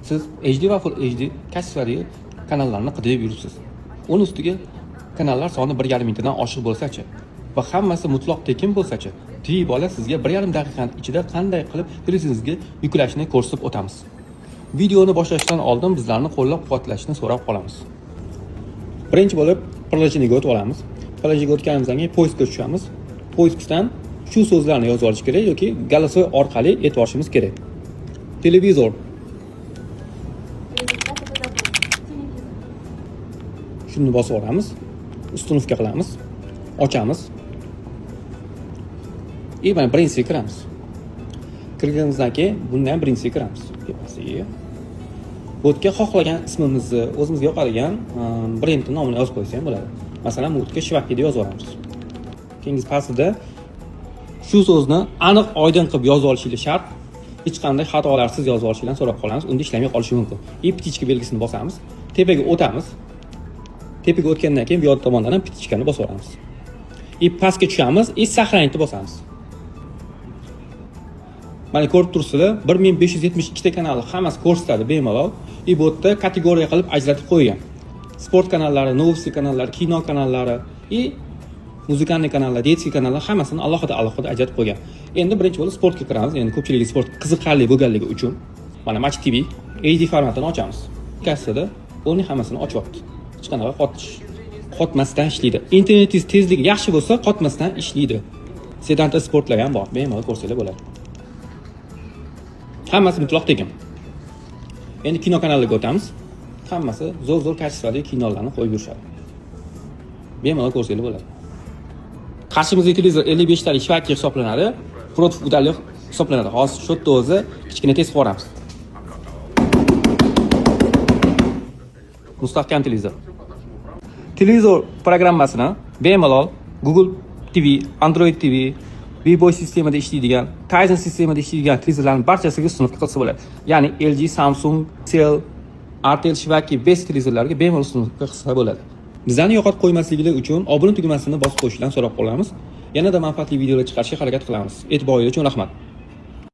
Siz HD va Full HD качество li kanallarni qidirib yuribsiz. Uni ustiga kanallar soni 1,5 mingtadan oshiq bo'lsa-chi va hammasi mutlaq tekin bo'lsa-chi, TV bola sizga 1,5 daqiqani ichida qanday qilib televizoringizga yuklashni ko'rsatib o'tamiz. Videoni boshlashdan oldin bizlarni qo'llab-quvvatlashni so'rab qolamiz. Birinchi bo'lib приложение ga o'tib olamiz. Приложение ga o'tganimizdan keyin поиск ga tushamiz. Поиск dan shu so'zlarni yozib olish kerak yoki голосовой orqali aytib olishimiz kerak. Televizor. Результаты выдадут. Телевизор. Shuni bosib olamiz. Установка qilamiz. Ochamiz. И mana birinchisiga kiramiz. Kirganimizdan keyin bundan ham birinchisiga kiramiz. Tepasiga. Bu yerga xohlagan ismimizni, o'zimizga yoqadigan brendni nomini yozib qo'ysa ham bo'ladi. Masalan, bu yerga Shvaki deb yozib yuboramiz. Keyingi pastida shu so'zni aniq, oydin qilib yozib olishingiz shart. Hech qanday xatolarsiz yozib olishinglarni so'rab qolamiz. Unda ishlamay qolishi mumkin. И птичка belgisini bosamiz. Tepaga o'tamiz. Tepaga o'tgandan keyin bu yoq tomondan ham птичка ni bosib yuboramiz. И pastga tushamiz, и сохранить bosamiz. Mana ko'rib turibsizlar, 1572 ta kanalni hammasi ko'rsatadi bemalol. И bu yerda kategoriya qilib ajratib qo'ygan. Sport kanallari, новости kanallari, kino kanallari и музыкальный kanallar, детский kanallar hammasini alohida alohida ajratib qo'ygan. Endi birinchi bo'lib sportga kiramiz. Endi ko'pchiligi sport qiziqarli bo'lganligi uchun mana Match TV HD formatini ochamiz. Kassada полный hammasini ochyapti. Hech qanaqa qotmasdan ishlaydi. Internetingiz tezligi yaxshi bo'lsa, qotmasdan ishlaydi. Sedanta sportlar ham bor. Bemalol ko'rsanglar bo'ladi. Hammasi mutlaq tekin. Endi kino kanaliga o'tamiz. Hammasi zo'r zo'r качество li kinolarni qo'yib yurishadi. Bemalol ko'rsanglar bo'ladi. Qarshimizdagi televizor 55 talik Shvaki hisoblanadi. Против удалёх hisoblanadi. Hozir shu yerda o'zi kichkina test qilib yuboramiz. Mustahkam televizor. Televizor programmasini bemalol Google TV, Android TV, VBoy sistemada ishlaydigan, Tizen sistemada ishlaydigan televizorlarning barchasiga установка qilsa bo'ladi. Ya'ni LG, Samsung, Cell, Artel, Shvaki, Best televizorlarga bemalol установка qilsa bo'ladi. Bizlarni yo'qotib qo'ymasliklari uchun obuna tugmasini bosib qo'yishlarni so'rab qolamiz. Yanada manfaatli videolar chiqarishga harakat qilamiz. E'tiboringiz uchun rahmat.